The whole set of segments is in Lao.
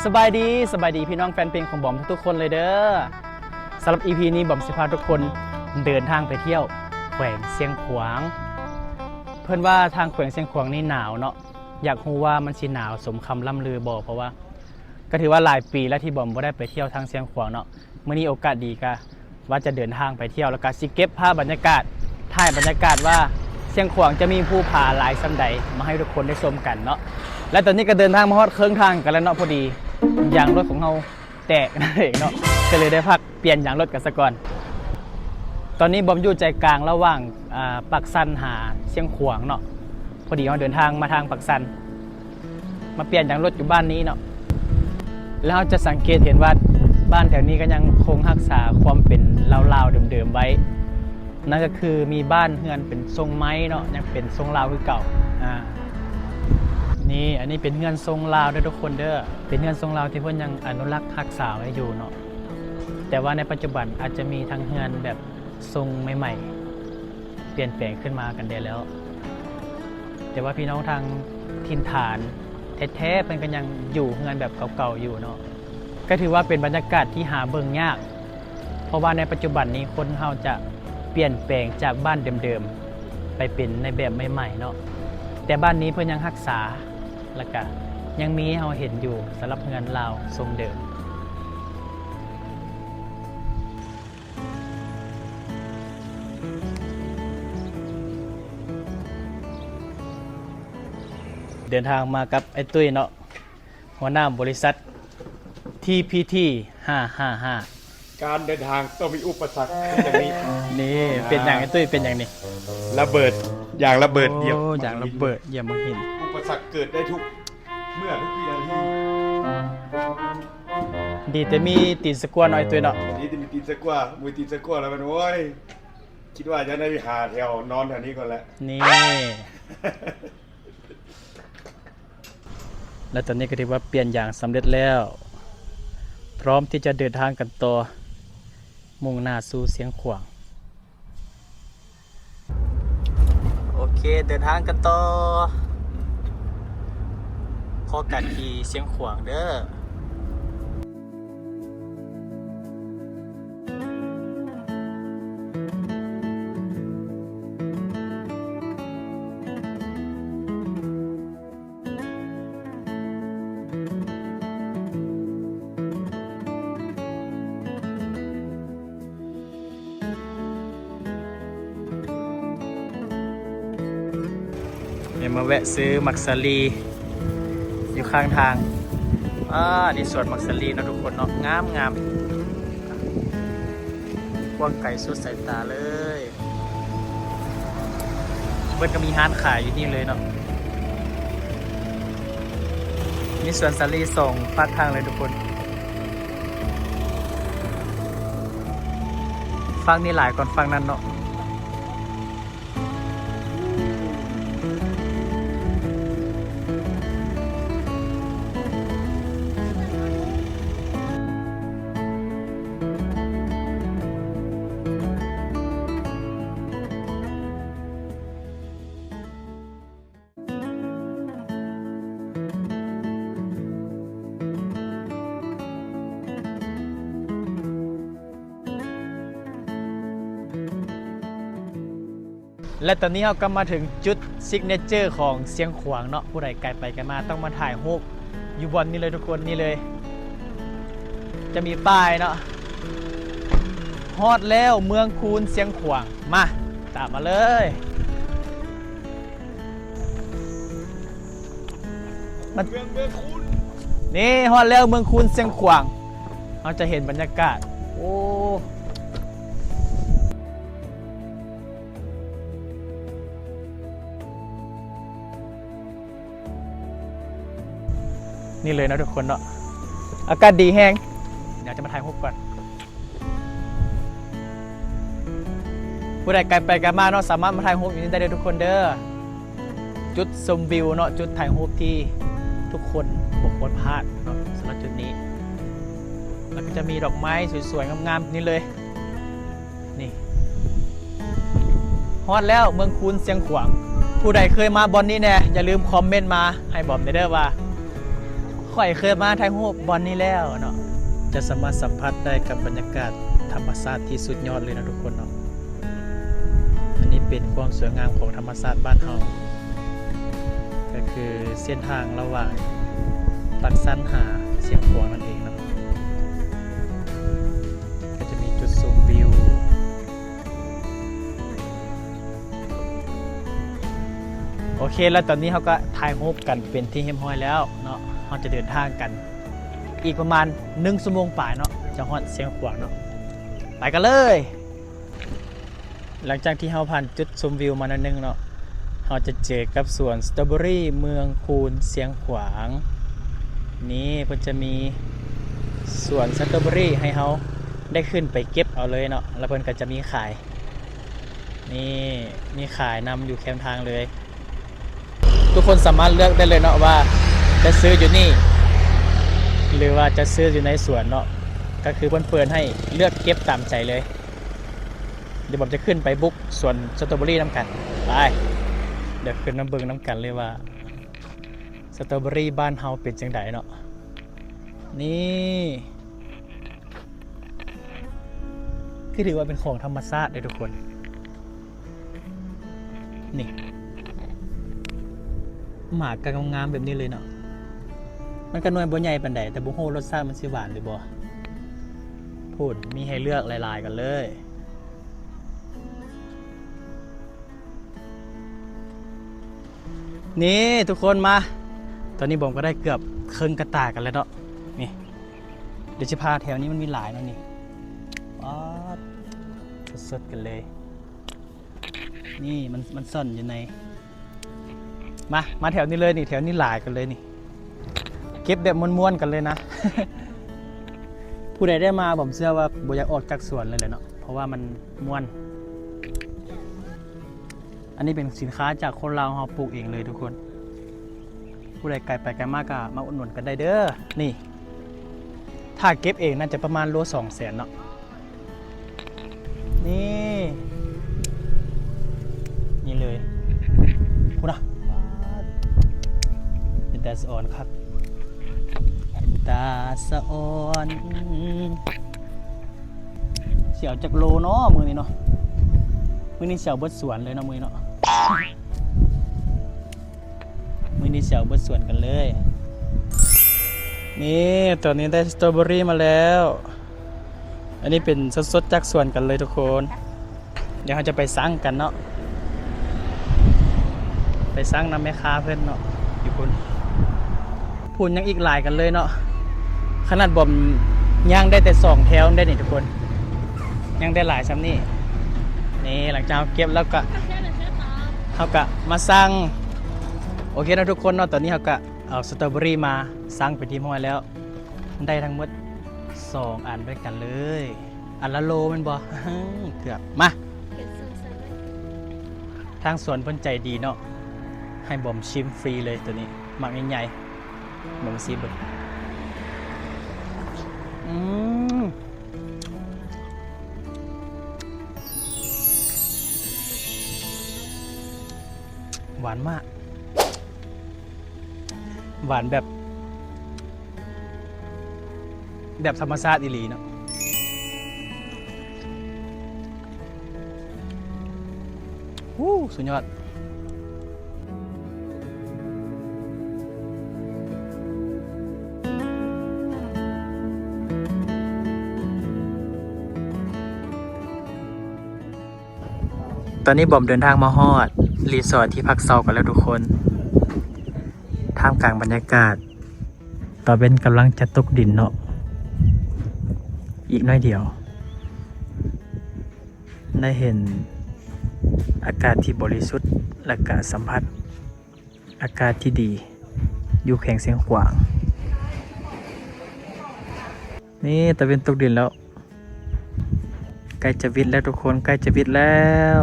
ສະບາຍດີ, ສະບາຍດີພີ່ນ້ອງແຟນເພງຂອງບອມທຸກໆຄົນເລີຍເດີ. ສຳລັບອີພີນີ້ ບອມຊິພາທຸກຄົນເດີນທາງໄປທ່ຽວແຂວງຊຽງຂວາງ. ເພິ່ນວ່າທາງແຂວງຊຽງຂວາງນີ້ໜາວເນາະ, ຢາກຮູ້ວ່າມັນຊິໜາວສົມຄຳລ່ຳລືບໍ່? ເພາະວ່າ ກໍຖືວ່າຫຼາຍປີແລ້ວທີ່ບອມບໍ່ໄດ້ໄປທ່ຽວທາງຊຽງຂວາງເນາະ. ມື້ນີ້ໂອກາດດີກະວ່າຈະເດີນທາງໄປທ່ຽວ ແລ້ວກະຊິເກັບພາບບັນຍາກາດ, ຖ່າຍບັນຍາກາດວ່າຊຽງຂວາງຈະມີພູຜາຫຼາຍສ່ຳໃດ ມາໃຫ້ທຸກຄົນໄດ້ຊົມກັນເນາະ. ແລະຕອນນີ້ກໍເດີນທາງມາຮອດເຄິ່ງທາງກັນແລ້ວເນາະ, ພໍດີຢາງລົດຂອງເຮົາແຕກນັ້ນເອງເນາະ, ກໍເລີຍໄດ້ພັກປ່ຽນຢາງລົດກັນສາກ່ອນ. ຕອນນີ້ບອມຢູ່ໃຈກາງລະຫວ່າງ ອ່າ ປາກຊັນຫາຊຽງຂວາງເນາະ, ພໍດີເຮົາເດີນທາງມາທາງປາກຊັນ ມາປ່ຽນຢາງລົດຢູ່ບ້ານນີ້ເນາະ. ແລ້ວເຮົາຈະສັງເກດເຫັນວ່າບ້ານແຖວນີ້ກໍຍັງຄົງຮັກສາຄວາມເປັນລາວໆເດີມໆໄວ້, ນັ້ນກໍຄືມີບ້ານເຮືອນເປັນຊົງໄມ້ເນາະ, ຍັງເປັນຊົງລາວຄືເກົ່າ. ອາ ນີ້ ອັນນີ້ເປັນເຮືອນຊົງລາວເດີທຸກຄົນເດີ, ເປັນເຮືອນຊົງລາວທີ່ເພິ່ນຍັງອະນຸລັກຮັກສາໄວ້ຢູ່ເນາະ. ແຕ່ວ່າໃນປັດຈຸບັນອາດຈະມີທັງເຮືອນແບບຊົງໃໝ່ໆ ປ່ຽນແປງຂຶ້ນມາກັນແດ່ແລ້ວ. ແຕ່ວ່າພີ່ນ້ອງທາງຖິ່ນຖານແທ້ໆ ເພິ່ນກໍຍັງຢູ່ເຮືອນແບບເກົ່າໆຢູ່ເນາະ. ກໍຖືວ່າເປັນບັນຍາກາດທີ່ຫາເບິ່ງຍາກ, ເພາະວ່າໃນປັດຈຸບັນນີ້ຄົນເຮົາຈະປ່ຽນແປງຈາກບ້ານເດີມໆ ໄປເປັນໃນແບບໃໝ່ໆເນາະ. ແຕ່ບ້ານນີ້ເພິ່ນຍັງຮັກສາ ແລ້ວກະຍັງມີໃຫ້ເຮົາເຫັນຢູ່ ສຳລັບເຮືອນລາວຊົງເດີມ. ເດີນທາງມາກັບອ້າຍຕຸ້ຍເນາະ, ຫົວໜ້າບໍລິສັດ ທີ ພີ ທີ ຫ້າ ຫ້າ ຫ້າ. ການເດີນທາງຕ້ອງມີອຸປະສັກ ຄືຢ່າງນີ້. ນີ້ ອ່າ ເປັນຫຍັງອ້າຍຕຸ້ຍ ເປັນຫຍັງນີ້? ລະເບີດ, ຢາງລະເບີດຢຽບ. ໂອ້ ຢາງລະເບີດຢຽບໝາກຫີນ. ອຸປະສັກເກີດໄດ້ທຸກເມື່ອ ທຸກວິນາທີ. ດີແຕ່ມີຕີນສະກົວເນາະອ້າຍຕຸ້ຍເນາະ. ດີແຕ່ມີຕີນສະກົວ, ບໍ່ມີຕີນສະກົວແລ້ວມັນ ໂອ້ຍ ຄິດວ່າຈະໄດ້ຫາແຖວນອນແຖວນີ້ກ່ອນແຫຼະ. ນີ້ ແລະຕອນນີ້ກໍຖືວ່າປ່ຽນຢາງສຳເລັດແລ້ວ, ພ້ອມທີ່ຈະເດີນທາງກັນຕໍ່, ມຸ່ງໜ້າສູ່ຊຽງຂວາງ. ໂອເຄ ເດີນທາງກັນຕໍ່, ພໍ້ກັນທີ່ຊຽງຂວາງເດີ. ແມ່ນມາແວະຊື້ໝາກສາລີຢູ່ຂ້າງທາງ. ອ່າ ນີ້ສວນໝາກສາລີເນາະທຸກຄົນເນາະ, ງາມໆ ກວ້າງໄກສຸດສາຍຕາເລີຍ. ເພິ່ນກໍມີຮ້ານຂາຍຢູ່ນີ້ເລີຍເນາະ, ມີສວນສາລີສອງປາກທາງເລີຍທຸກຄົນ. ຝັ່ງນີ້ຫຼາຍກວ່າຝັ່ງນັ້ນເນາະ. ແລະຕອນນີ້ເຮົາກໍມາເຖິງຈຸດຊິກເນເຈີຂອງຊຽງຂວາງເນາະ, ຜູ້ໃດໄກໄປໄກມາຕ້ອງມາຖ່າຍຮູບຢູ່ບ່ອນນີ້ເລີຍທຸກຄົນ, ນີ້ເລີຍ ຈະມີປ້າຍເນາະ, ຮອດແລ້ວເມືອງຄູນຊຽງຂວາງ, ມາ ຕາມມາເລີຍ. ມັນ ເມືອງ ເມືອງຄູນ ນີ້ ຮອດແລ້ວເມືອງຄູນຊຽງຂວາງ. ເຮົາຈະເຫັນບັນຍາກາດ ໂອ້ ນີ້ເລີຍເນາະທຸກຄົນເນາະ, ອາກາດດີແຮງ. ດຽວຈະມາຖ່າຍຮູບກ່ອນ. ຜູ້ໃດໄກໄປໄກມາເນາະ ສາມາດມາຖ່າຍຮູບຢູ່ນີ້ໄດ້ເດີທຸກຄົນເດີ. ຈຸດຊົມວິວເນາະ, ຈຸດຖ່າຍຮູບທີ່ທຸກຄົນບໍ່ຄວນພາດເນາະ ສຳລັບຈຸດນີ້. ແລ້ວກໍຈະມີດອກໄມ້ສວຍໆງາມໆນີ້ເລີຍ. ນີ້ ຮອດແລ້ວເມືອງຄູນຊຽງຂວາງ. ຜູ້ໃດເຄີຍມາບ່ອນນີ້ແດ່ ຢ່າລືມຄອມເມັນມາໃຫ້ບອມແດ່ເດີວ່າ ຂ້ອຍເຄີຍມາຖ່າຍຮູບບ່ອນນີ້ແລ້ວເນາະ ຈະສາມາດສຳຜັດໄດ້ກັບບັນຍາກາດທຳມະຊາດທີ່ສຸດຍອດເລີຍເນາະທຸກຄົນເນາະ. ອັນນີ້ເປັນຄວາມສວຍງາມຂອງທຳມະຊາດບ້ານເຮົາ ກໍຄືເສັ້ນທາງລະຫວ່າງປາກຊັນຫາຊຽງຂວາງນັ້ນເອງເນາະ. ກໍຈະມີຈຸດຊົມວິວ. ໂອເຄ ແລ້ວຕອນນີ້ເຮົາກໍຖ່າຍຮູບກັນເປັນທີ່ຮຽບຮ້ອຍແລ້ວເນາະ. ເຮົາຈະເດີນທາງກັນອີກປະມານໜຶ່ງຊົ່ວໂມງປາຍເນາະ ຈະຮອດຊຽງຂວາງເນາະ. ໄປກັນເລີຍ. ຫຼັງຈາກທີ່ເຮົາຜ່ານຈຸດຊົມວິວມາໜ້ອຍໜຶ່ງເນາະ, ເຮົາຈະເຈີກັບສວນສະຕໍເບີຣີເມືອງຄູນຊຽງຂວາງ. ນີ້ເພິ່ນຈະມີສວນສະຕໍເບີຣີໃຫ້ເຮົາໄດ້ຂຶ້ນໄປເກັບເອົາເລີຍເນາະ, ແລ້ວເພິ່ນກໍຈະມີຂາຍ. ນີ້ ມີຂາຍນຳຢູ່ແຄມທາງເລີຍ. ທຸກຄົນສາມາດເລືອກໄດ້ເລີຍເນາະວ່າຈະຊື້ຢູ່ນີ້ ຫຼືວ່າຈະຊື້ຢູ່ໃນສວນເນາະ, ກໍຄືເພິ່ນເປີດໃຫ້ເລືອກເກັບຕາມໃຈເລີຍ. ດຽວບອມຈະຂຶ້ນໄປບຸກສວນສະຕໍເບີຣີນຳກັນ. ໄປ ດຽວຂຶ້ນມາເບິ່ງນຳກັນເລີຍວ່າສະຕໍເບີຣີບ້ານເຮົາເປັນຈັ່ງໃດເນາະ. ນີ້ ຄືຖືວ່າເປັນຂອງທຳມະຊາດເດ້ທຸກຄົນ. ນີ້ ໝາກກະງາມໆແບບນີ້ເລີຍເນາະ. ມັນກະໜ່ວຍບໍ່ໃຫຍ່ປານໃດ, ແຕ່ບໍ່ຮູ້ລົດຊາດມັນຊິຫວານຫຼືບໍ່. ພຸ້ນ ມີໃຫ້ເລືອກຫຼາຍໆກັນເລີຍ. ນີ້ທຸກຄົນມາ, ຕອນນີ້ບອມກໍໄດ້ເກືອບເຄິ່ງກະຕ່າກັນແລ້ວເນາະ. ນີ້ ດຽວຊິພາ ແຖວນີ້ມັນມີຫຼາຍເນາະນີ້. ປາດ ສົດໆກັນເລີຍ. ນີ້ມັນ ມັນຊ່ອນຢູ່ໃນ ມາ ມາແຖວນີ້ເລີຍນີ້, ແຖວນີ້ຫຼາຍກັນເລີຍນີ້. ເກັບແບບມ່ວນໆກັນເລີຍນະ. ຜູ້ໃດໄດ້ມາ ບອມເຊື່ອວ່າບໍ່ຢາກອອກຈາກສວນເລີຍແຫຼະເນາະ, ເພາະວ່າມັນມ່ວນ. ອັນນີ້ເປັນສິນຄ້າຈາກຄົນລາວເຮົາປູກເອງເລີຍທຸກຄົນ. ຜູ້ໃດໄກໄປໄກມາກໍມາອຸດໜູນກັນໄດ້ເດີ. ນີ້ ຖ້າເກັບເອງໜ້າຈະປະມານໂລສອງແສນເນາະ. ນີ້ ນີ້ເລີຍ. ພຸ້ນນະ ເປັນຕາສະອອນຄັກ, ເປັນຕາສະອອນ. ຊິເອົາຈັກໂລເນາະມື້ນີ້ເນາະ? ມື້ນີ້ຊິເອົາເບິດສວນເລີຍເນາະ ມື້ນີ້ເນາະ. ມື້ນີ້ຊິເອົາເບິດສວນກັນເລີຍ. ນີ້ ຕອນນີ້ໄດ້ສະຕໍເບີຣີມາແລ້ວ. ອັນນີ້ເປັນສົດໆຈາກສວນກັນເລີຍທຸກຄົນ. ດຽວເຮົາຈະໄປສັ່ງກັນເນາະ, ໄປສັ່ງນຳແມ່ຄ້າເພິ່ນເນາະ ຢູ່ພຸ້ນ. ພຸ້ນຍັງອີກຫຼາຍກັນເລີຍເນາະ, ຂະໜາດບອມຍ່າງໄດ້ແຕ່ສອງແຖວໄດ້ນີ້ທຸກຄົນ, ຍັງໄດ້ຫຼາຍຊ່ຳນີ້. ນີ້ ຫຼັງຈາກເຮົາເກັບແລ້ວກະ ເຮົາກະມາສັ່ງ. ໂອເຄເນາະທຸກຄົນເນາະ, ຕອນນີ້ເຮົາກະເອົາສະຕໍເບີຣີມາສັ່ງເປັນທີ່ຮຽບຮ້ອຍແລ້ວ. ໄດ້ທັງໝົດສອງອັນດ້ວຍກັນເລີຍ. ອັນລະໂລແມ່ນບໍ່? ເກືອບ. ມາ ທາງສວນເພິ່ນໃຈດີເນາະ, ໃຫ້ບອມຊິມຟຣີເລີຍໂຕນີ້, ໝາກໃຫຍ່ໆ. ເບິ່ງຊິເບິ່ງ. ອືມ ຫວານມາກ. ຫວານແບບ ແບບທຳມະຊາດອີ່ຫຼີເນາະ. ໂອ້ ສຸດຍອດ. ຕອນນີ້ບອມເດີນທາງມາຮອດຣີສອດທີ່ພັກເຊົາກັນແລ້ວທຸກຄົນ. ທ່າມກາງບັນຍາກາດຕອນເວັນກຳລັງຈະຕົກດິນເນາະ, ອີກໜ້ອຍດຽວໄດ້ເຫັນອາກາດທີ່ບໍລິສຸດ ແລະກະສຳຜັດ ອາກາດທີ່ດີ ຢູ່ແຂວງຊຽງຂວາງ. ນີ້ ຕາເວັນຕົກດິນແລ້ວ, ໃກ້ຈະວິດແລ້ວທຸກຄົນ, ໃກ້ຈະວິດແລ້ວ.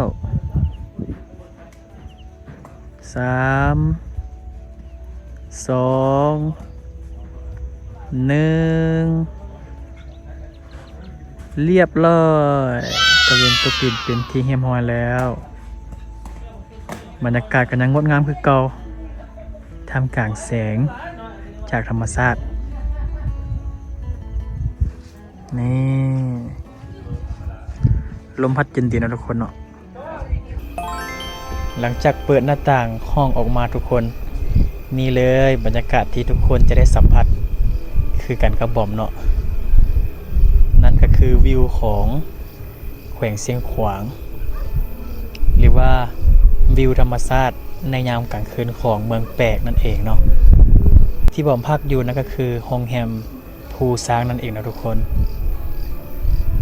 ສາມ ສອງ ໜຶ່ງ ລຽບຮ້ອຍ. ຕາເວັນຕົກດິນເປັນທີ່ຮຽບຮ້ອຍແລ້ວ. ບັນຍາກາດກໍຍັງງົດງາມຄືເກົ່າ ທ່າມກາງແສງ ຈາກທຳມະຊາດ. ນີ້ ລົມພັດເຢັນດີເນາະທຸກຄົນເນາະ. ຫຼັງຈາກເປີດໜ້າຕ່າງຫ້ອງອອກມາທຸກຄົນ, ນີ້ເລີຍບັນຍາກາດທີ່ທຸກຄົນຈະໄດ້ສຳຜັດຄືກັນກັບບອມເນາະ, ນັ້ນກໍຄືວິວຂອງແຂວງຊຽງຂວາງ ຫຼືວ່າວິວທຳມະຊາດໃນຍາມກາງຄືນຂອງເມືອງແປກນັ້ນເອງເນາະ. ທີ່ບອມພັກຢູ່ນັ້ນກໍຄືໂຮງແຮມ ພູຊ້າງນັ້ນເອງເນາະທຸກຄົນ,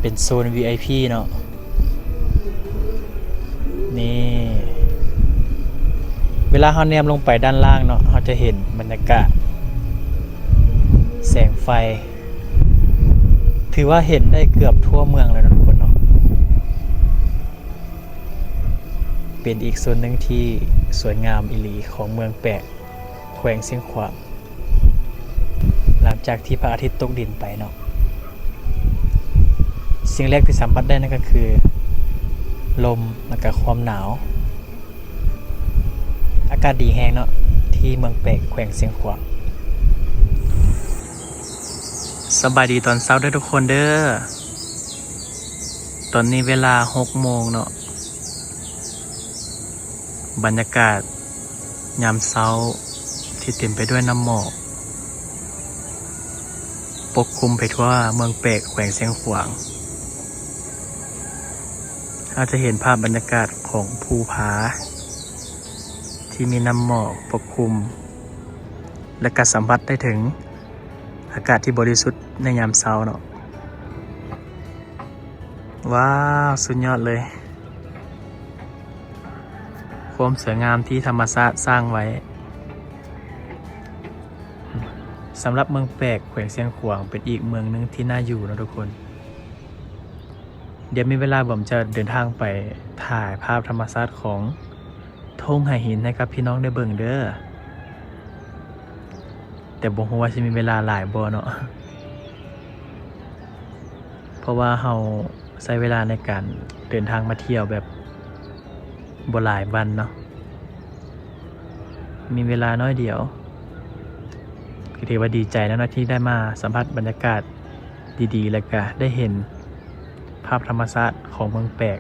ເປັນໂຊນ ວີໄອພີ ເນາະ. ນີ້ ເວລາເຮົາແນມລົງໄປດ້ານລ່າງເນາະ, ເຮົາຈະເຫັນບັນຍາກາດແສງໄຟ, ຖືວ່າເຫັນໄດ້ເກືອບທົ່ວເມືອງແລ້ວເນາະທຸກຄົນເນາະ. ເປັນອີກໂຊນໜຶ່ງທີ່ສວຍງາມອີ່ຫຼີຂອງເມືອງແປກ ແຂວງຊຽງຂວາງ ຫຼັງຈາກທີ່ພະອາທິດຕົກດິນໄປເນາະ. ສິ່ງແລກທີ່ສຳຜັດໄດ້ນັ້ນກໍຄືລົມ ແລ້ວກໍຄວາມໜາວ. ອາກາດດີແຮງເນາະ ທີ່ເມືອງແປກ ແຂວງຊຽງຂວາງ. ສະບາຍດີຕອນເຊົ້າເດີທຸກຄົນເດີ. ຕອນນີ້ເວລາຫົກໂມງເນາະ. ບັນຍາກາດຍາມເຊົ້າທີ່ເຕັມໄປດ້ວຍນ້ຳໝອກ ປົກຄຸມໄປທົ່ວເມືອງແປກ ແຂວງຊຽງຂວາງ. ເຮົາຈະເຫັນພາບບັນຍາກາດຂອງພູຜາທີ່ມີນ້ຳໝອກປົກຄຸມ ແລະ ກະສຳຜັດໄດ້ເຖິງອາກາດທີ່ບໍລິສຸດໃນຍາມເຊົ້າເນາະ. ວ້າວ ສຸດຍອດເລີຍ ຄວາມສວຍງາມທີ່ທຳມະຊາດສ້າງໄວ້. ສຳລັບເມືອງແປກ ແຂວງຊຽງຂວາງ ເປັນອີກເມືອງໜຶ່ງທີ່ໜ້າຢູ່ເນາະທຸກຄົນ. ດຽວມີເວລາບອມຈະເດີນທາງໄປຖ່າຍພາບທຳມະຊາດຂອງ ທົ່ງໄຫຫີນໃຫ້ກັບພີ່ນ້ອງໄດ້ເບິ່ງເດີ, ແຕ່ບໍ່ຮູ້ວ່າຊິມີເວລາຫຼາຍບໍ່ເນາະ ເພາະວ່າເຮົາໃຊ້ເວລາໃນການເດີນທາງມາທ່ຽວແບບບໍ່ຫຼາຍວັນເນາະ, ມີເວລາໜ້ອຍດຽວ. ກໍຖືວ່າດີໃຈແລ້ວເນາະ ທີ່ໄດ້ມາສຳຜັດບັນຍາກາດດີໆ ແລ້ວກະໄດ້ເຫັນພາບທຳມະຊາດຂອງເມືອງແປກ.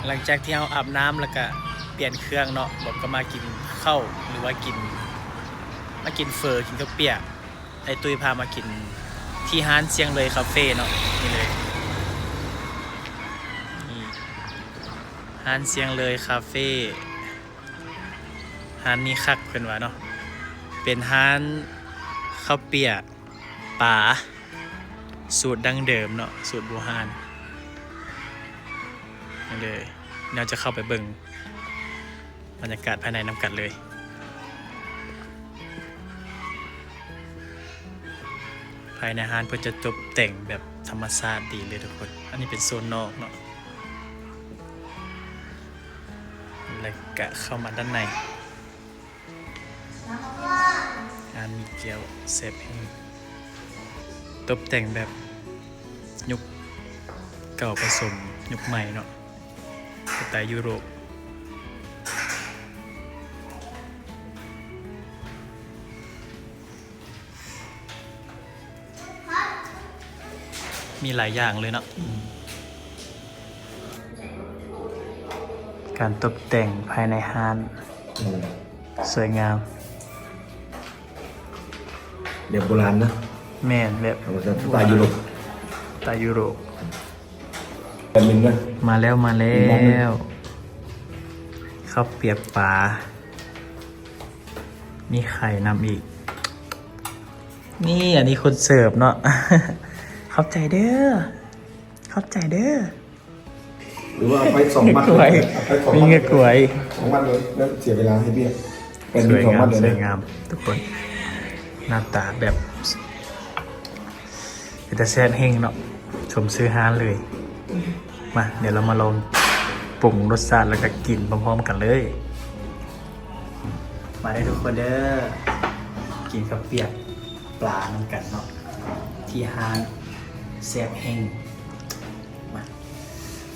ຫຼັງຈາກທີ່ເຮົາອາບນ້ຳແລ້ວກະປ່ຽນເຄື່ອງເນາະ, ບອມກໍມາກິນເຂົ້າ ຫຼືວ່າກິນ ມາກິນເຝີ ກິນເຂົ້າປຽກ. ໄອ້ຕຸ້ຍພາມາກິນທີ່ຮ້ານຊຽງເລີຍຄາເຟເນາະ, ນີ້ເລີຍ ນີ້ ຮ້ານຊຽງເລີຍຄາເຟ. ຮ້ານນີ້ຄັກເພິ່ນວ່າເນາະ, ເປັນຮ້ານເຂົ້າປຽກປາສູດດັ້ງເດີມເນາະ, ສູດບູຮານ. ນີ້ເລີຍ ເຮົາຈະເຂົ້າໄປເບິ່ງບັນຍາກາດພາຍໃນນຳກັນເລີຍ. ພາຍໃນຮ້ານເພິ່ນຈະຕົບແຕ່ງແບບທຳມະຊາດດີເລີຍທຸກຄົນ. ອັນນີ້ເປັນໂຊນນອກເນາະ, ແລ້ວກະເຂົ້າມາດ້ານໃນ. ຮ້ານໝີ່ແກ້ວແຊບແຮງ, ຕົບແຕ່ງແບບຍຸກເກົ່າປະສົມຍຸກໃໝ່ເນາະ, ສະໄຕຢູໂຣບ. ມີຫຼາຍຢ່າງເລີຍເນາະ, ການຕົບແຕ່ງພາຍໃນຮ້ານ ອືມ ສວຍງາມ ແບບໂບລານນະ. ແມ່ນ ແບບ ສະໄຕຢູໂຣບ ສະໄຕຢູໂຣບ. ແປັບໜຶ່ງເດີ. ມາແລ້ວ ມາແລ້ວ. ເຂົ້າປຽກປາ ມີໄຂ່ນຳອີກ. ນີ້ ອັນນີ້ຄົນເສີບເນາະ. ຂອບໃຈເດີ ຂອບໃຈເດີ. ຫຼືວ່າໄປສອງມັດເລີຍ? ໄປສອງມັດເລີຍ? ມີເງືອກກວຍ ສອງມັດເລີຍ, ແລ້ວເສຍເວລາເຮັດວຽກ. ແປບໜຶ່ງ ສອງມັດເລີຍ. ສວຍງາມ ສວຍງາມທຸກຄົນ, ໜ້າຕາແບບ ເປັນຕາແຊບແຮງເນາະ, ສົມຊື່ຮ້ານເລີຍ. ມາ ດຽວເຮົາມາລອງປຸງລົດຊາດ ແລ້ວກໍກິນພ້ອມໆກັນເລີຍ. ມາເດີທຸກຄົນເດີ, ກິນເຂົ້າປຽກປານຳກັນເນາະ ທີ່ຮ້ານແຊບແຮງ. ມາ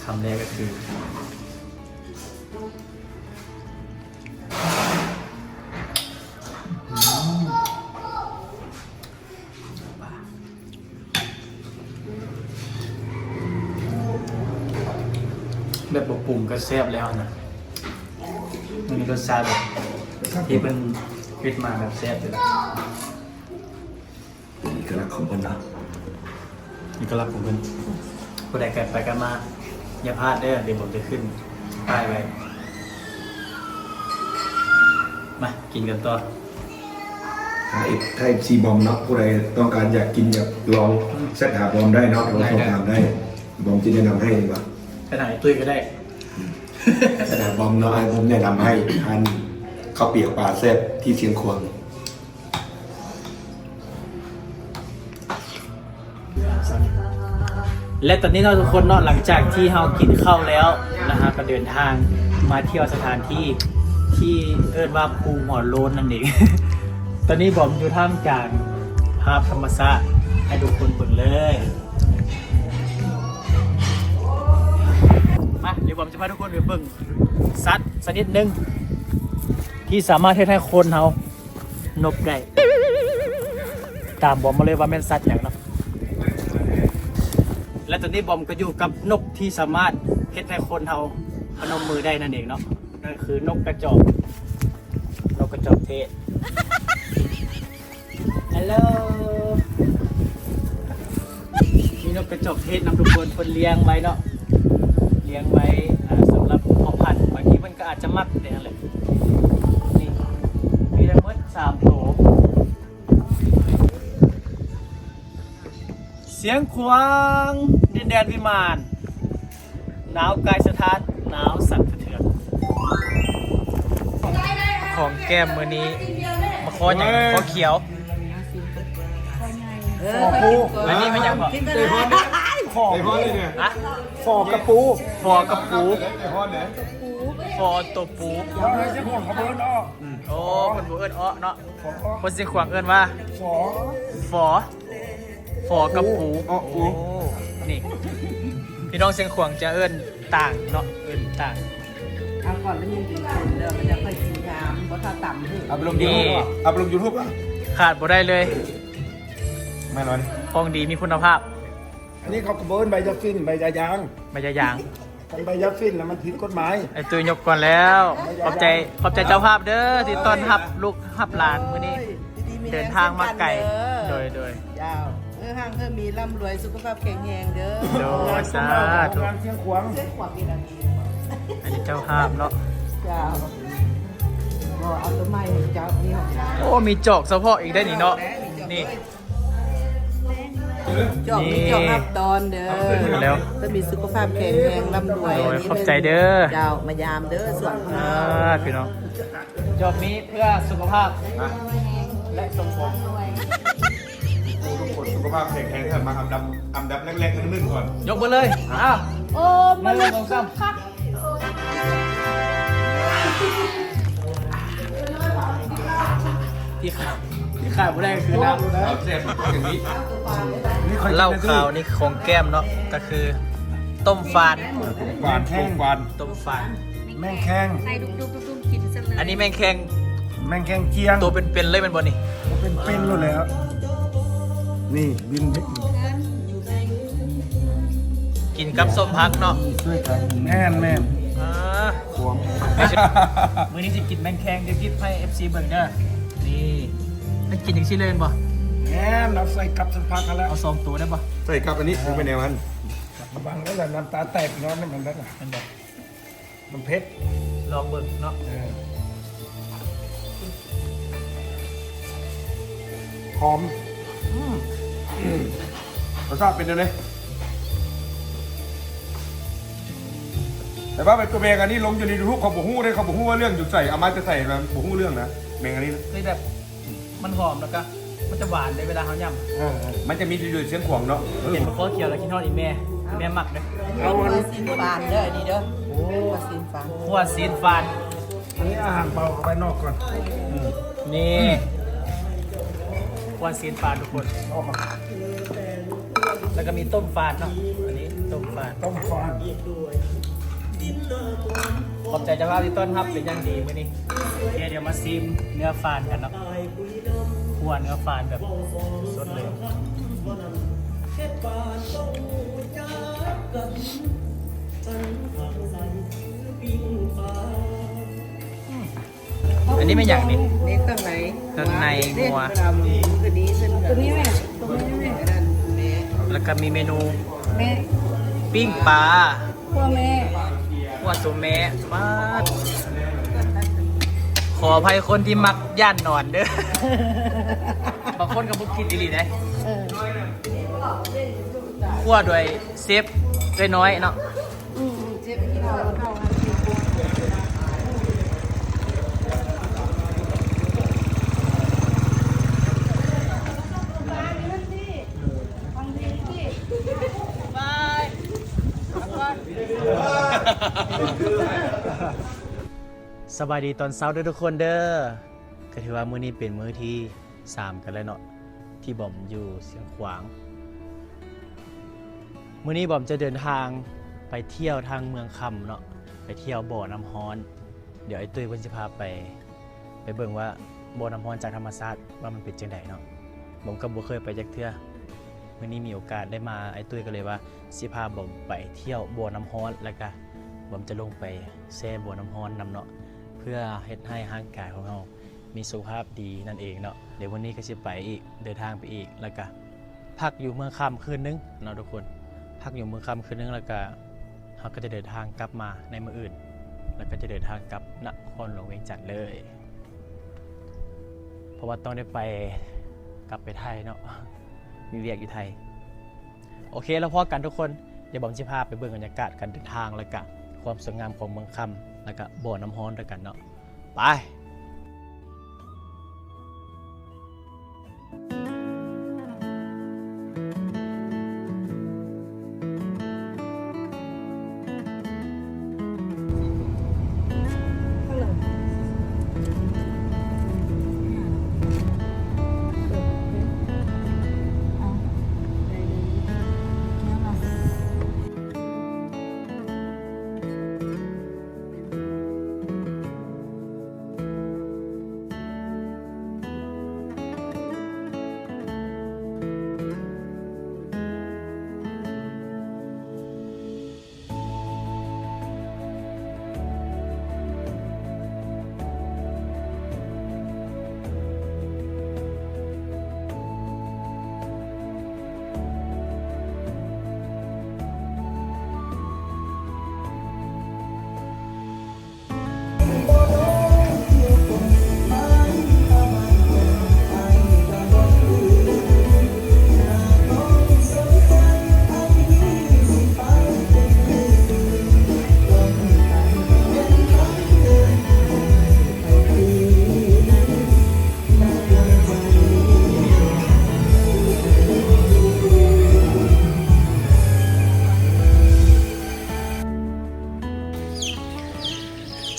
ຄຳແລກກໍຄື ແບບບໍ່ປຸງກໍແຊບແລ້ວນະ. ມັນມີລົດຊາດແບບທີ່ເພິ່ນເຮັດມາແບບແຊບຢູ່ແລ້ວ. ເປັນເອກະລັກຂອງເພິ່ນເນາະ. ເອກະລັກຂອງເພິ່ນ. ຜູ້ໃດໄກໄປໄກມາ ຢ່າພາດເດີ, ດຽວບອມຈະຂຶ້ນປ້າຍໄວ້. ມາກິນກັນຕໍ່. ຖ້າເອັຟ ຖ້າເອັຟຊີບອມເນາະ, ຜູ້ໃດຕ້ອງການຢາກກິນຢາກລອງ ອືມ ແຊັດຫາບອມໄດ້ເນາະ, ໂທ ໄດ້ ສອບຖາມໄດ້. ບອມຈະແນະນຳໃຫ້ວ່າ ໄປຫາອ້າຍຕຸ້ຍກໍໄດ້. ອືມ ແຊັດຫາບອມເນາະ, ອ້າຍບອມແນະນຳໃຫ້ຮ້ານເຂົ້າປຽກປາແຊບທີ່ຊຽງຂວາງ. ແລະ ຕອນນີ້ເນາະທຸກຄົນເນາະ, ຫຼັງຈາກທີ່ເຮົາກິນເຂົ້າແລ້ວນະ, ເຮົາກໍເດີນທາງມາທ່ຽວສະຖານທີ່ທີ່ເອີ້ນວ່າພູຫົວໂລ້ນນັ້ນເອງ. ຕອນນີ້ບອມຢູ່ທ່າມກາງພາບທຳມະຊາດໃຫ້ທຸກຄົນເບິ່ງເລີຍ. ມາ ດຽວບອມຈະພາທຸກຄົນໄປເບິ່ງສັດຊະນິດໜຶ່ງທີ່ສາມາດເຮັດໃຫ້ຄົນເຮົາ ນົກໄດ້. ຕາມບອມມາເລີຍວ່າແມ່ນສັດຫຍັງເນາະ. ແລະ ຕອນນີ້ບອມກໍຢູ່ກັບນົກທີ່ສາມາດເຮັດໃຫ້ຄົນເຮົາພະນົມມືໄດ້ນັ້ນເອງເນາະ, ນັ້ນຄືນົກກະຈອກ, ນົກກະຈອກເທດ. ຮັລໂຫຼ ມີນົກກະຈອກເທດນຳທຸກຄົນ, ເພິ່ນລ້ຽງໄວ້ເນາະ, ລ້ຽງໄວ້ ອ່າ ສຳລັບເພາະພັນ, ບາງທີເພິ່ນກໍອາດຈະມັກໄດ້ຫັ້ນແຫຼະ. ນີ້ ມີທັງໝົດສາມໂຕ. ຊຽງຂວາງ ດິນແດນວິມານ, ໜາວກາຍສະທ້ານ ໜາວສັ່ນສະເທືອນ. ຂອງແກ້ມມື້ນີ້ ມາຂໍຫຍັງ? ເອີ ຂໍຂຽວ. ເອີ ຂໍປູ. ອັນນີ້ແມ່ນຫຍັງເກາະ? ໄດ້ຮອດເດ້ ໄດ້ຮອດເລີຍເນຍ. ຮະ? ຝີກະປູ. ຝີກະປູ. ໄດ້ຮອດເດ້ ຝີໂຕປູ. ໂອ້ ເພິ່ນບໍ່ເອີ້ນເອາະເນາະ, ຄົນຊຽງຂວາງເອີ້ນວ່າ ຝໍ ຝໍ ຝໍກັບປູ. ໂອ້ ນີ້ ພີ່ນ້ອງຊຽງຂວາງຈະເອີ້ນຕ່າງເນາະ, ເອີ້ນຕ່າງ. ເອົາກ່ອນແລ້ວຍັງກິນເຂົ້າເດີ, ມັນຈະຄ່ອຍກິນຍາມ ບໍ່ຖ້າຕຳເດີ. ເອົາໄປລົງຢູທູບ ເອົາໄປລົງຢູທູບ. ຂາດບໍ່ໄດ້ເລີຍ ແມ່ນບໍ່? ຂອງດີມີຄຸນນະພາບ. ອັນນີ້ເຂົາກໍບໍ່ເອີ້ນໃບຢາຟິນ, ໃບຢາຢາງ. ໃບຢາຢາງ. ຄັນໃບຢາຟິນນະມັນຜິດກົດໝາຍ. ໄອ້ຕຸ້ຍຍົກກ່ອນແລ້ວ. ຂອບໃຈ ຂອບໃຈເຈົ້າພາບເດີ ທີ່ຕ້ອນຮັບລູກຮັບຫຼານມື້ນີ້ ເດີນທາງມາໄກ. ໂດຍ ໂດຍ ເຈົ້າ. ເອີ ຮັ່ງເຮີມີ ລ່ຳລວຍ ສຸຂະພາບແຂງແຮງເດີ. ໂດຍ ສາທຸ. ຊຽງຂວາງ ອັນນີ້ເຈົ້າພາບເນາະ. ເຈົ້າ. ບໍ່ ເອົາໂຕໃໝ່ໃຫ້ເຈົ້າ. ໂອ້ ມີຈອກສະເພາະອີກໄດ໋ນີ້ເນາະ. ນີ້ ຈອກ ມີຈອກຮັບຕອນເດີ ແລ້ວ ເພິ່ນມີສຸຂະພາບແຂງແຮງ ລ່ຳລວຍ. ໂດຍ ຂອບໃຈເດີ. ເຈົ້າ ມາຢາມເດີ ສ່ວນ ອ່າ ພີ່ນ້ອງ ຈອກມີເພື່ອສຸຂະພາບ ນະ ແລະ ສົ່ງຂອງ. ຜູ້ທຸກຄົນສຸຂະພາບແຂງແຮງ ເຂົ້າມາອັນດັບ ອັນດັບແລກໆ ໜຶ່ງໆ ກ່ອນ. ຍົກເບີເລີຍ. ອ່າ ໂອ້ ມາເລີຍ ໜຶ່ງ ສອງ ສາມ. ທີ່ຂາດ ທີ່ຂາດບໍ່ໄດ້ຄືນ້ຳ ເຫຼົ້າຂາວນີ້ຂອງແກ້ມເນາະ ກໍຄືຕົ້ມຟານ. ຟານ ແຂ້ງ ຕົ້ມຟານ ແມງແຄງ ໃສ່ດຸ້ມໆໆ ກິນຊະເລີຍ. ອັນນີ້ແມງແຄງ ແມງແຄງຈຽງ ໂຕເປັນໆ ເລີຍແມ່ນບໍ່ນີ້? ເປັນໆ ໂລດແລ້ວ. ນີ້ ບິນ ກິນກັບສົ້ມຜັກເນາະ. ຊ່ວຍກັນ ແມ່ນໆ. ອ່າ ຂວມ ມື້ນີ້ຊິກິນແມງແຄງດິບໆ ໃຫ້ເອັຟຊີເບິ່ງເດີ. ນີ້ ໃຫ້ກິນຈັ່ງຊີ້ເລີຍແມ່ນບໍ່? ແມ່ນ ເອົາໃສ່ກັບໃສ່ຜັກຫັ້ນແຫຼະ. ເອົາສອງໂຕໄດ້ບໍ່? ໃສ່ກັບອັນນີ້ ເອີ ເປັນແນວນັ້ນ ບັງໄວ້ລະ ນ້ຳຕາແຕກຍ້ອນນັ້ນແຫຼະ ແມ່ນບໍ່? ມັນເຜັດ ລອງເບິ່ງເນາະ. ເອີ ຫອມ. ອືມ ລົດຊາດເປັນແນວໃດ? ແຕ່ວ່າແມ່ນຕົວແມງອັນນີ້ລົງຢູ່ໃນຢູທູບ ເຂົາບໍ່ຮູ້ເດ້ ເຂົາບໍ່ຮູ້ວ່າເລື່ອງຢູ່ໃສ ເອົາມາແຕ່ໃສນະ ບໍ່ຮູ້ເລື່ອງນະ ແມງອັນນີ້ນະ. ຄືແບບ ມັນຫອມ ແລ້ວກະມັນຈະຫວານເດ້ເວລາເຮົາຫຍ້ຳ. ເອີ ມັນຈະມີຢູ່ຊຽງຂວາງເນາະ. ເອີ ເຫັນບັກຄໍ່ຂຽວແລ້ວຄິດຮອດອີ່ແມ່ ແມ່ໝັກເດີ້. ເອົາຫົວຊີ້ນຟານເດີ້ ອັນນີ້ເດີ້. ໂອ້ ຫົວຊີ້ນຟານ ຫົວຊີ້ນຟານ. ອັນນີ້ອາຫານເບົາ ເອົາໄວ້ນອກກ່ອນ. ອືມ ນີ້ ອືມ ຫົວຊີ້ນຟານທຸກຄົນ. ແລ້ວກໍມີຕົ້ມຟານເນາະ ອັນນີ້ຕົ້ມຟານ ຕົ້ມຟານ. ຂອບໃຈເຈົ້າພາບທີ່ຕ້ອນຮັບເປັນຢ່າງດີມື້ນີ້. ໂອເຄ ດຽວມາຊີມເນື້ອຟານກັນເນາະ. ຂົ້ວເນື້ອຟານແບບສົດເລີຍ. ອືມ ຫອມ. ນີ້ແມ່ນຫຍັງນີ້? ນີ້ເຄື່ອງໃນ ເຄື່ອງໃນງົວ ຕົວນີ້ແມ່ ຕົວນີ້ແມ່ ແລ້ວກໍມີເມນູ ແມ່ ປີ້ງປາ ຂົ້ວແມ່ ຂົ້ວຕົວແມ່ ປາດ ຂໍອະໄພຄົນທີ່ມັກຢ້ານໜອນເດີ້ ບາງຄົນກໍບໍ່ກິນອີ່ຫຼີເດ້ ເອີ ຂົ້ວໂດຍເຊຟເອື້ອຍນ້ອຍເນາະ. ອືມ ເຈັບທີ່ເຮົາ ເຮົາ ສະບາຍດີຕອນເຊົ້າເດີ້ທຸກຄົນເດີ້. ກໍຖືວ່າມື້ນີ້ເປັນມື້ທີ ສາມກັນແລ້ວເນາະ ທີ່ບອມຢູ່ຊຽງຂວາງ. ມື້ນີ້ບອມຈະເດີນທາງໄປທ່ຽວທາງເມືອງຄຳເນາະ ໄປທ່ຽວບໍ່ນ້ຳຮ້ອນ. ດຽວອ້າຍຕຸ້ຍເພິ່ນຊິພາໄປ ໄປເບິ່ງວ່າບໍ່ນ້ຳຮ້ອນຈາກທຳມະຊາດວ່າມັນເປັນຈັ່ງໃດເນາະ. ບອມກໍບໍ່ເຄີຍໄປຈັກເທື່ອ ມື້ນີ້ມີໂອກາດໄດ້ມາ ອ້າຍຕຸ້ຍກໍເລີຍວ່າຊິພາບອມໄປທ່ຽວບໍ່ນ້ຳຮ້ອນ ແລ້ວກະບອມຈະລົງໄປແຊ່ບໍ່ນ້ຳຮ້ອນນຳເນາະ ເພື່ອເຮັດໃຫ້ຮ່າງກາຍຂອງເຮົາ ມີສຸຂະພາບດີນັ້ນເອງເນາະ. ດຽວມື້ນີ້ກໍຊິໄປອີກ ເດີນທາງໄປອີກ ແລ້ວກະພັກຢູ່ເມືອງຄຳຄືນໜຶ່ງເນາະທຸກຄົນ ພັກຢູ່ເມືອງຄຳຄືນໜຶ່ງ ແລ້ວກະເຮົາກໍຈະເດີນທາງກັບມາໃນມື້ອື່ນ ແລ້ວກໍຈະເດີນທາງກັບນະຄອນຫຼວງວຽງຈັນເລີຍ ເພາະວ່າຕ້ອງໄດ້ໄປ ກັບໄປໄທເນາະ ມີວຽກຢູ່ໄທ. ໂອເຄ ແລ້ວພໍ້ກັນທຸກຄົນ ດຽວບອມຊິພາໄປເບິ່ງບັນຍາກາດການເດີນທາງ ແລ້ວກະຄວາມສວຍງາມຂອງເມືອງຄຳ ແລ້ວກະບໍ່ນ້ຳຮ້ອນດ້ວຍກັນເນາະ. ໄປ.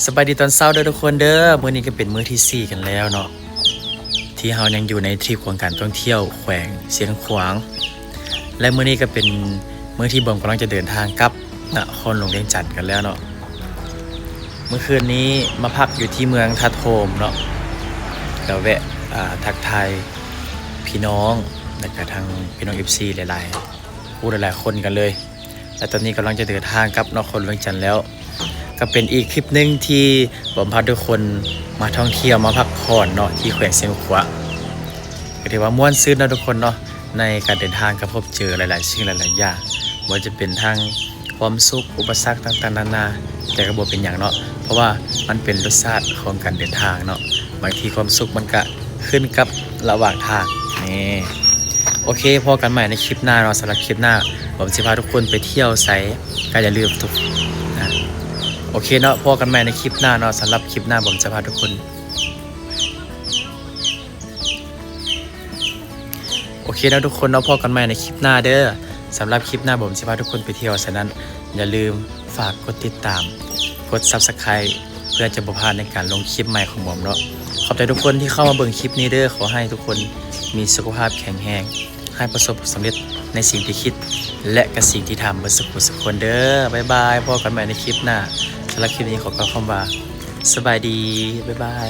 ສະບາຍດີຕອນເຊົ້າເດີ້ທຸກຄົນເດີ້. ມື້ນີ້ກໍເປັນມື້ທີສີ່ກັນແລ້ວເນາະ ທີ່ເຮົາຍັງຢູ່ໃນທຣິບຂອງການທ່ອງທ່ຽວແຂວງຊຽງຂວາງ ແລະ ມື້ນີ້ກໍເປັນມື້ທີ່ບອມກຳລັງຈະເດີນທາງກັບນະຄອນຫຼວງວຽງຈັນກັນແລ້ວເນາະ. ມື້ຄືນນີ້ມາພັກຢູ່ທີ່ເມືອງທາດໂຮມເນາະ ກໍແວະ ອ່າ ທັກທາຍພີ່ນ້ອງ ແລ້ວກໍທາງພີ່ນ້ອງເອັຟຊີຫຼາຍໆ ໂອ້ ຫຼາຍໆຄົນກັນເລີຍ. ແລະ ຕອນນີ້ກຳລັງຈະເດີນທາງກັບນະຄອນຫຼວງວຽງຈັນແລ້ວ ກໍເປັນອີກທຣິບໜຶ່ງທີ່ບອມພາທຸກຄົນມາທ່ອງທ່ຽວ ມາພັກຜ່ອນເນາະ ທີ່ແຂວງຊຽງຂວາງ. ກໍຖືວ່າມ່ວນຊື່ນເນາະທຸກຄົນເນາະ ໃນການເດີນທາງກໍພົບເຈີຫຼາຍໆສິ່ງຫຼາຍໆຢ່າງ ບໍ່ວ່າຈະເປັນທັງຄວາມສຸກ ອຸປະສັກຕ່າງໆນານາ ແຕ່ກໍບໍ່ເປັນຫຍັງເນາະ ເພາະວ່າມັນເປັນລົດຊາດຂອງການເດີນທາງເນາະ. ບາງທີຄວາມສຸກມັນກະຂຶ້ນກັບລະຫວ່າງທາງ ນີ້. ໂອເຄ ພໍ້ກັນໃໝ່ໃນຄລິບໜ້າເນາະ. ສຳລັບຄລິບໜ້າ ບອມຊິພາທຸກຄົນໄປທ່ຽວໃສ ກໍຢ່າລືມທຸກ ອ່າ ໂອເຄເນາະ ພໍ້ກັນໃໝ່ໃນຄລິບໜ້າເນາະ. ສຳລັບຄລິບໜ້າ ບອມຈະພາທຸກຄົນ ໂອເຄເນາະທຸກຄົນເນາະ ພໍ້ກັນໃໝ່ໃນຄລິບໜ້າເດີ້. ສຳລັບຄລິບໜ້າ ບອມຊິພາທຸກຄົນໄປທ່ຽວ ສະນັ້ນ ຢ່າລືມຝາກກົດຕິດຕາມ ກົດ Subscribe ເພື່ອຈະບໍ່ພາດໃນການລົງຄລິບໃໝ່ຂອງບອມເນາະ. ຂອບໃຈທຸກຄົນທີ່ເຂົ້າມາເບິ່ງຄລິບນີ້ເດີ້. ຂໍໃຫ້ທຸກຄົນມີສຸຂະພາບແຂງແຮງ ໃຫ້ປະສົບຜົນສຳເລັດໃນສິ່ງທີ່ຄິດ ແລະ ກະສິ່ງທີ່ທຳ ເບິດສຸຂູສຸຄົນເດີ້. ບາຍບາຍ ພໍ້ກັນໃໝ່ໃນຄລິບໜ້າ. ສຳລັບຄລິບນີ້ຂໍກ່າວຄຳວ່າ ສະບາຍດີ ບາຍບາຍ.